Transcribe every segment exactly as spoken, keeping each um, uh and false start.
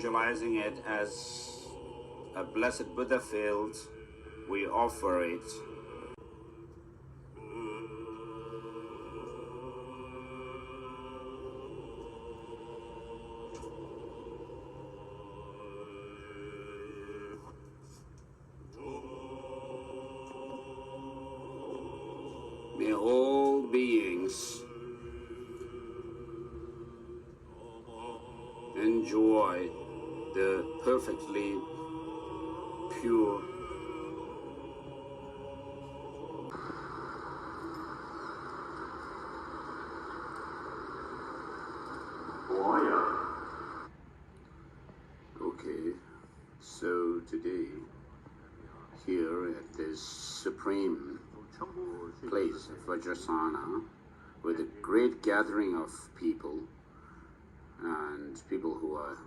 Visualizing it as a blessed Buddha field, we offer it. May all beings enjoy the perfectly pure. Okay, so today, here at this supreme place, Vajrasana, with a great gathering of people, and people who are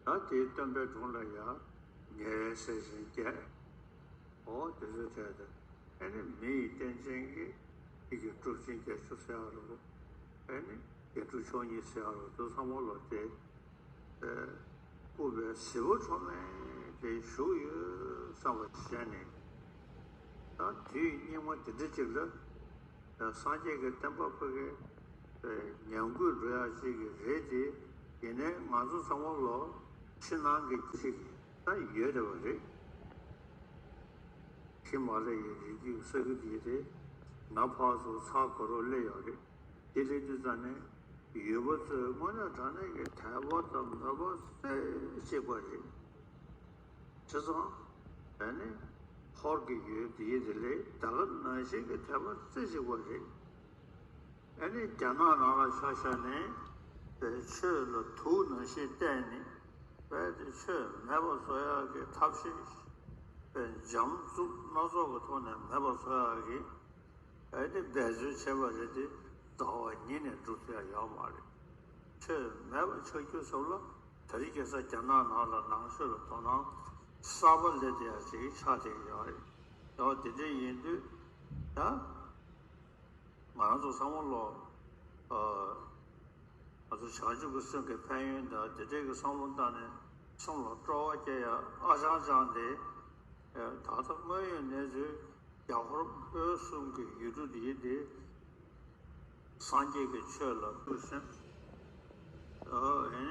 ད་དེའི་སྟོན་པའི་དྲུང་ལ་ཡང་ཉེ་བའི་སེམས་ཅན་བརྒྱད། འོ་དེ་ཚོའི་གྲས་དེ། ཨ་ནི་མི་ཡི་རྟེན་ཅན་གྱི་ཡི་གེ་གྲུབ་ཆེན་བརྒྱད་ཅུ་ཟེར་བ་རུ། ཨ་ནི་བརྒྱད་ཕྲུག་མཆོག་གཉིས་ཟེར་བ་རུ་དེ་ཚང་མ་ལོ་དེ། བཀུར་བའི་གཟི་བོ་ཁྲོ་མེད་དེ་བཞུགས་ཡོད་བསམ་པ་བྱས་ནས། ད་དུས་སྙིགས་མ་དེ་འདྲ་ཅིག་ལ། སངས་རྒྱས་ཀྱི་བསྟན་པ་ཕ་གི་ཉམས་རྒུད་འགྲོ་ཡག་ཅིག་གི་རེད་དེ། ཡིན་ནའི་ང་ཚོ་ཚང་མ་ལོ་ཕྱི་ནང་གི་ཅིག་ད་ཡོད་བསྡད་པ་རེད། ཧི་མ་ལ་ཡའི་རི་རྒྱུད་ས་ཁུལ་དེ་རེད། ན་ཕར་ཚུར་ཚ་གོ་རོ་སླེབས་ཡོད་རེད། དེ་སླེབས་དུས་ཙམ་ནས་ཡུལ་པ་ཚོས་དངོས་གནས་དྲང་གནས་ཀྱི་དད་པ་དང་མོས་པ་རྩེ་གཅིག་པ་རེད། བྱས་ཙང་། ཨ་ནི། ཧོར་གྱི་ཡུལ་འདིའི་དེ་ལས་ད་ག་ནང་བཞིན་གྱི་དད་པ་རྩེ་གཅིག་པ་རེད། ཨ་ནི་རྒྱ་ནག་ནང་ལ་ཆ་བཞག་ནས་པའི་ཆོས་ལ་དུག་ནང་བཞིན་བསྟེན་ནས། པའི་དེ་ཆོས་མེད་པ་བཟོ་ཡག་གི་ཐབས་ཤེས། པའི་འཇམ་རྩུབ་སྣ་ཚོགས་ཀྱི་ཐོག་ནས་མེད་པ་བཟོ་ཡག་གི། ཨ་ནི་འབད་རྩོལ་བྱས་པ་རེད་དེ། ཟླ་བ་ཉིན་ནས་འགྲུབ་ཐུབ་ཡག་ཡོད་མ་རེད། ཆོས་མེད་པ་ཆགས་རྒྱུ་ཟེར་བ་ལ། དེ་རིང་ཁ་སང་རྒྱ་ནག་ནང་ལ་ནང་ཆོས་ལ་དོ་སྣང་གསར་པ་སླེབས་བསྡད་ཡག་ཅིག་ཆགས་བསྡད་ཡོད་རེད། ཡང་དེ་འདྲ་ཡིན་དུས་ད། ང་རང་ཚོ་ཚང་མ་ལོ། ཨ། ང་ཚོ་བྱང་ཆུབ་ཀྱི་སེམས་ཀྱི་ཕན་ཡོན་དང་དེ་འདྲའི་གི་བསམ་བློ་བཏང་ནས་སེམས་ལ་སྤྲོ་བ་སྐྱེ་ཡག་ཨ་ཅང་ཅང་དེ། ཨ། ད་ལྟ་དངོས་ཡོད་གནས་ཚུལ་རྒྱ་ཧོར་བོད་གསུམ་གྱི་ཡུལ་གྲུ་འདིའི་དེ། སངས་རྒྱས་ཀྱི་ཆོས་ལ་ཐུགས་སེམས། ཨ། ཨ།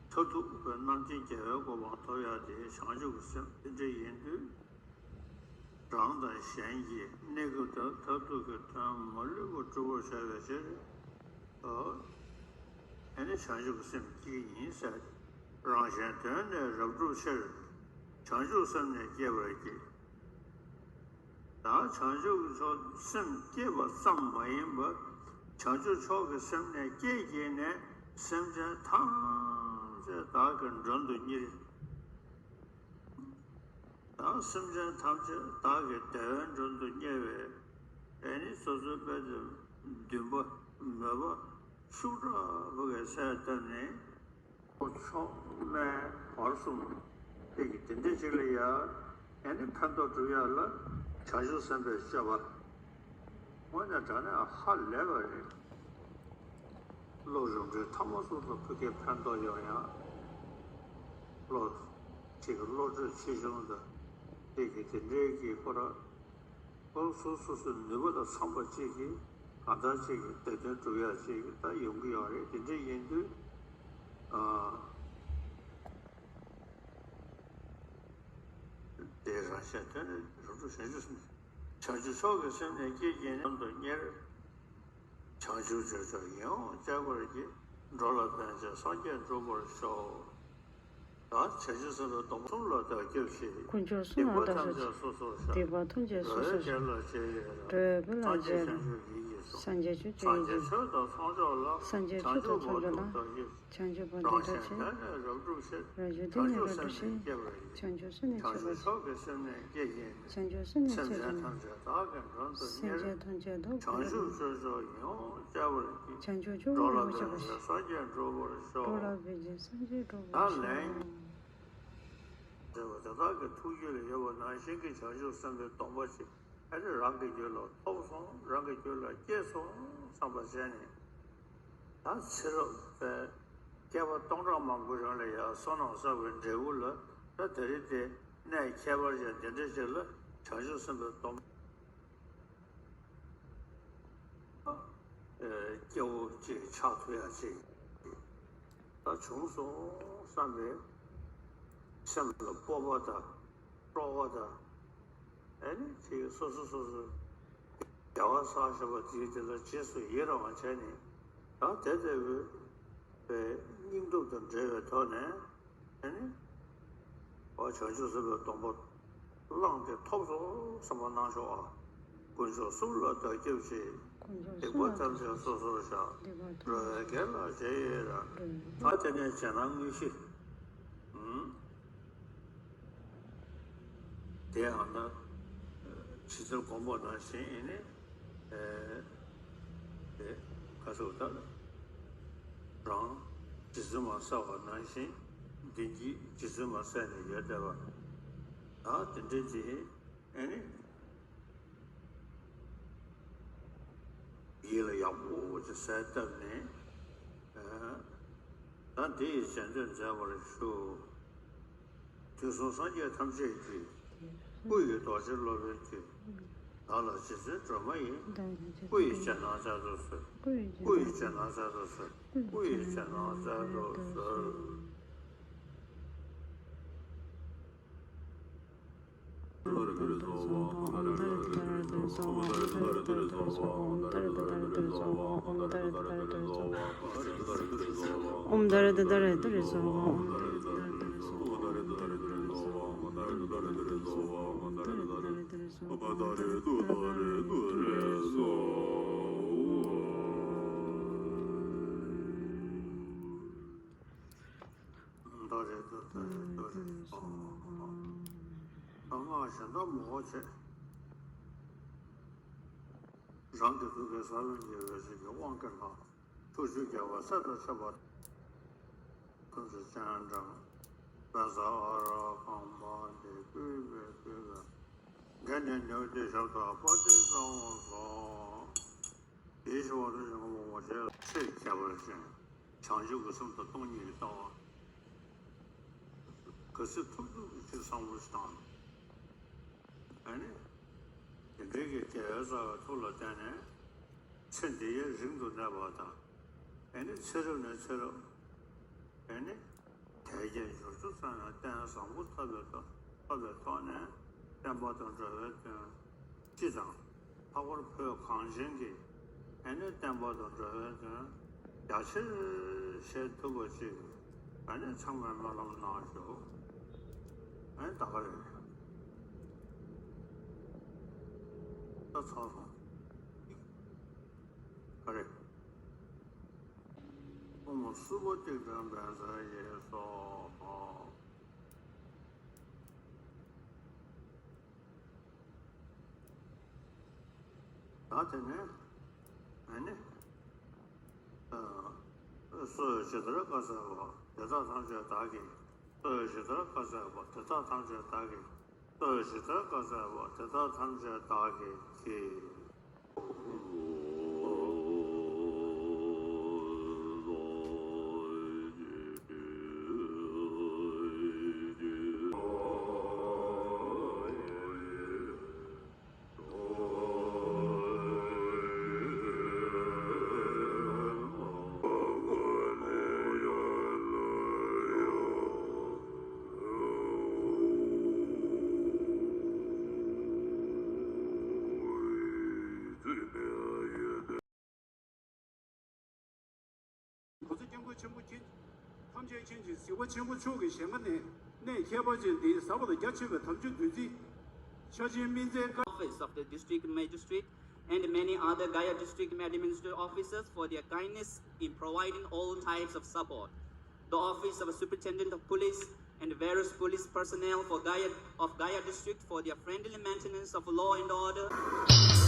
མཐར་ཐུག་པའི་རྣམ་མཁྱེན་རྒྱལ་བའི་གོ་འཕང་ཐོབ་ཡག་དེ་བྱང་ཆུབ་ཀྱི་སེམས་དེ་འདྲ་ཡིན་དུས། རང་དང་གཞན་གྱི་གནས་སྐབས་དང་མཐར་ཐུག་གི་དོན་མ་ལུས་པ་སྒྲུབ་པར་བྱ་བའི་ཕྱིར། ཨ། ཨ་ནི་བྱང་ཆུབ་ཀྱི་སེམས་བསྐྱེད་ཡིན་ཟེར། རང་གཞན་དོན་གཉིས་རབ་བསྒྲུབ་ཕྱིར། བྱང་ཆུབ་སེམས་ནི་བསྐྱེད་པར་བགྱི། ད་བྱང་ཆུབ་ཀྱི་ཕྱོགས་སེམས་བསྐྱེད་པ་ཙམ་མ་ཡིན་པར། བྱང་ཆུབ་མཆོག་གི་སེམས་ནི་བསྐྱེད་བགྱིས་ནས་སེམས་ཅན་ཐམས་ཅད་བདག་གིས་མགྲོན་དུ་གཉེར། ད་སེམས་ཅན་ཐམས་ཅད་བདག་གིས་བདེ་བའི་མགྲོན་དུ་གཉེར་བའི། ཨ་ནི་སོ་སོའི་དཔལ་དུ་འདུན་པ་མོས་པ་ཤུགས་དྲག་པོ་གིས་གསལ་བཏབ་ནས། མཆོག་དམན་བར་གསུམ་དེ་གི་དེ་འདྲ་ཅིག་ལ་ཡ། ཨ་ནི་ཕན་ཐོགས་སྒྲུབ་ཡག་ལ་བྱང་ཆུབ་སེམས་དཔའི་སྤྱོད་པ། དངོས་གནས་དྲང་གནས་ཧ་ལས་པ་རེད། བློ་རིམ་གྲོའི་ཐ་མ་སོགས་ལ་ཕ་གིའི་ཕན་ཐོགས་ཡོང་ཡག་བློ་ཅིག་གི་བློ་གྲོས་ཆེ་ཆུང་དང་དེ་གི་དེ་འདྲའི་གི་སྐོར། ཁོང་སོ་སོ་སོའི་ནུས་པ་དང་འཚམ་པ་གཅིག་གིས་གང་ལྟར་གཅིག་གིས་དེ་དོན་སྒྲུབ་ཡག་ཅིག་ད་ཡོང་གི་ཡོད་རེད། དེ་འདྲ་ཡིན་དུས། ཨ། དེའི་རང་གཞན་དོན་ནི་རབ་ཏུ་ཞེན་ཆུ་སེམས། བྱང་ཆུབ་མཆོག་གི་སེམས་ནི་སྐྱེས་ཀྱི་ནམ་དུ་གཉེར། བྱང་ཆུབ་སྤྱོད་མཆོག་ཡིད་འོང་སྤྱད་པར་བགྱི། འགྲོ་ལ་ཕན་ཕྱིར་སངས་རྒྱས་འགྲུབ་པར་ཤོག་ད་བྱང་ཆུབ་སེམས་དཔའི་སྡོམ་གསུམ་ལ་བདག་སྐྱབས་མཆི། དཀོན་མཆོག་གསུམ་ལ་བདག་སྡིག་པ་ཐམས་ཅད་སོ་སོར་བཤགས། སྡིག་པ་ཐམས་ཅད་སོ་སོར་བཤགས། འགྲོ་བའི་དཔལ་ལ་སངས་རྒྱས་བྱང་ཆུབ་ཡིད་ཀྱིས་བཟུང་། སངས་རྒྱས་བྱང་ཆུབ་ཡིད་ཀྱིས་བཟུང་། སངས་རྒྱས་ཆོས་དང་ཚོགས་མཆོག་ལ། སངས་རྒྱས་ཆོས་དང་ཚོགས་མཆོག་ལ། བྱང་ཆུབ་བར་དུ་བདག་སྐྱབས་མཆི། རང་གཞན་དོན་ནི་རབ་བསྒྲུབ་ཕྱིར། རང་གཞན་དོན་ནི་རབ་བསྒྲུབ་ཕྱིར། བྱང་ཆུབ་སེམས་ནི་སྤྱད་པར་བགྱི། བྱང་ཆུབ་སེམས་ནི་སྐྱེས་ཀྱི་ནི། བྱང་ཆུབ་སེམས་ནི་སྐྱེས་ཀྱི་ནི། སེམས་ཅན་ཐམས་ཅད་བདག་གིས་མགྲོན་དུ་གཉེར། སེམས་ཅན་ཐམས་ཅད་བདག་གིས་མགྲོན་དུ་གཉེར། བྱང་ཆུབ་སྤྱོད་མཆོག་ཡིད་འོང་སྤྱད་པར་བགྱི། བྱང་ཆུབ་སྤྱོད་མཆོག་ཡིད་འོང་སྤྱད་པར་བགྱི། འགྲོ་ལ་ཕན་ཕྱིར་སངས་རྒྱས་འགྲུབ་པར་ཤོག་འགྲོ་ལ་ཕན་ཕྱིར་སངས་རྒྱས་འགྲུབ་པར་ཤོག་ད་ལན། དེ་དག་གི་ཐུགས་རྒྱུད་ལ་ཡོད་པ་ནང་བཞིན་གྱི་བྱང་ཆུབ་སེམས་དཔའི་སྡོམ་པ་ཞིག་ཨ་ནི་རང་གི་རྒྱུད་ལ་ཐོབ་སོང་། རང་གི་རྒྱུད་ལ་སྐྱེས་སོང་བསམ་པ་བྱས་ནས། ད་ཚེ་རབས་པའི་བསྐལ་པ་སྟོང་ཕྲག་མང་པོའི་རིང་ལ་ཡང་བསོད་ནམས་བསགས་པའི་འབྲས་བུ་ལ། ད་དེ་རིང་དེ་གནས་ཁྱད་པར་ཅན་འདི་འདྲ་ཞིག་ལ་བྱང་ཆུབ་སེམས་དཔའི་སྡོམ། ཨ། སྐྱེ་བོ་གཅིག་ཆགས་ཐུབ་ཡ་ཅིག་ད་བྱུང་སོང་བསམ་པའི་སེམས་ལ་སྤོབས་པ་དང་། སྤྲོ་བ་དང་། ཨ་ནི་ཅིག་སོ་སོ་སོ་སོ་རྒྱལ་བ་བསགས་བཞག་པ་དེའི་དེ་ལ་རྗེས་སུ་ཡི་རང་བ་བྱས་ནས། ད་དེ་ལྟ་བུའི་པའི་སྙིང་སྟོབས་དང་འབྲེལ་བའི་ཐོག་ནས། ཨ་ནི་འོ་བྱང་ཆུབ་སེམས་དཔའི་སྡོམ་པ་བླངས་ཏེ་ཐོབ་སོང་བསམ་པ་གནང་ཤོག་ཨ། དཀོན་མཆོག་གསུམ་ལ་བདག་སྐྱབས་མཆི། དཀོན་མཆོག་སྡིག་པ་གསུམ་ལ་ཐམས་ཅད་སོ་སོར་བཤགས། སྡིག་པ་ཐམས་ཅད། འགྲོ་བའི་དགེ་ལ་རྗེས་ཡི་རང་། འགྲོ་བའི། ད་དེ་ནས་བྱས་ན་དངོས་གཞི། ཨུམ། དེ་ཡང་ན། ཇི་ལྟར་གོང་པོ་ནང་བཞིན་ཨེ་ནི། ཨེ། དེ་ཁ་སོགས་ལྟར། རང་རྗེ་བཙུན་མ་གསལ་བ་ནང་བཞིན་བདེན་བཞིའི་རྗེ་བཙུན་མ་གསལ་ནས་ཡོད་བསྡད་པ། ད་དེ་འདྲའི་དེ་ཨེ་ནི། ཡིད་ལ་ཡག་པོ་ཅིག་གསལ་བཏབ་ནས། ཨེ། ད་འདི་ཡི་བྱང་སེམས་མཛད་པར་ཞུ། དུས་གསུམ་སངས་རྒྱས་ཐམས་ཅད་ཀྱི། སྐུ་ཡི་རྡོ་རྗེ་སློབ་དཔོན་གྱི། བདག་ལ་རྗེ་བཙུན་སྒྲོལ་མ་ཡི། སྐུ་ཡི་རྗེས་གནང་སྩལ་དུ་གསོལ། སྐུ་ཡི་རྗེས་གནང་སྩལ་དུ་གསོལ། སྐུ་ཡི་རྗེས་གནང་སྩལ་དུ་གསོལ། ད་རེད་ད་རེད་ད་རེད། ཨ། ད་སྔགས་གཞན་དག་མང་པོ་བྱས། རང་གི་ཐུགས་ཀའི་ས་བོན་གྱི་འོད་ཟེར་གྱི་དབང་བསྐུར་ལ། ཐུགས་རྒྱུད་རྒྱལ་བ་སྲས་དང་མཆོད་པ། ཐུགས་རྗེ་སྤྱན་དྲངས། བཛྲ་ཨ་ར་ཧ་མ་ཎི་བསྐུལ་བས་བསྐུལ་བས། འགལ་རྣམས་ཉེ་བར་བསྡུས་ཞབས་ཏོག་དཔལ་ལྡན་གསང་བ་རྫོགས། དེའི་ཞབས་ཏོག་ཞིང་ཁམས་པོ་ཆེ་ལ་ཆེས་ཁྱད་པར་ཅན། བྱང་ཆུབ་ཀྱི་སེམས་དང་སྟོང་ཉིད་ཀྱི་ལྟ་བ། ག་ཚོད་ཐུབ་ཐུབ་ཀྱིས་ཅིག་བསམ་བློ་ཞིག་བཏང་། ཨ་ནི། དེ་འདྲའི་གི་དགེ་བའི་རྩ་བའི་ཐུགས་ལ་བརྟེན་ནས། ཚེ་འདི་ཡང་རིང་དུ་གནས་པ་དང་། ཨ་ནི་ཚེ་རབས་ནས་ཚེ་རབས། ཨ་ནི། དལ་བརྒྱད་འབྱོར་བཅུ་ཙམ་ཡང་རྟེན་བཟང་པོ་ཐོབ་པའི་ཐོག་ཐོབ་པའི་ཐོག་ནས་བསྟན་པ་དང་འགྲོ་བའི་དོན་སྤྱི་དང་། ལྷག་པར་བོད་གངས་ཅན་གྱི་ཨ་ནི་བསྟན་པ་དང་འགྲོ་བའི་དོན་རྒྱ་ཆེར་བྱེད་ཐུབ་པ་ཅིག་ཨ་ནི་ཚང་མས་སྨོན་ལམ་གནང་ཤོག་ཨ་ནི་ད་ག་རེད། ད་ཚར་སོང་། ག་རེ། ཨོཾ་སུ་པ་ཏི་ཀྲ་བཛྲ་ཡེ་སྭཱ་ཧཱ། ད་དེ་ནས་ཨ་ནི། ཨ། སུ་ཇི་ལྟར་བཀའ་སྩལ་པ་དེ་དག་ཐམས་ཅད་བདག་གིས། སུ་ཇི་ལྟར་བཀའ་སྩལ་པ་དེ་དག་ཐམས་ཅད་བདག་གིས། སུ་ཇི་ལྟར་བཀའ་སྩལ་པ་དེ་དག་ཐམས་ཅད་བདག་གིས་བགྱི། ཆེན་གྱི་གཟིགས་པ་ཆེན་པོ་མཆོག་གི་ཞལ་སྔ་ནས་གནས་ཁྱད་པར་ཅན་འདིའི་གཟབ་པ་དང་རྒྱ་ཆེ་བའི་དམ་ཆོས་བདུད་རྩི་ཕྱག་ཆེན་སྨིན་སྩལ་བཀའ། Office of the District Magistrate and many other Gaya District Administrative Officers for their kindness in providing all types of support. The Office of Superintendent of Police and various police personnel for Gaya, of Gaya District for their friendly maintenance of law and order.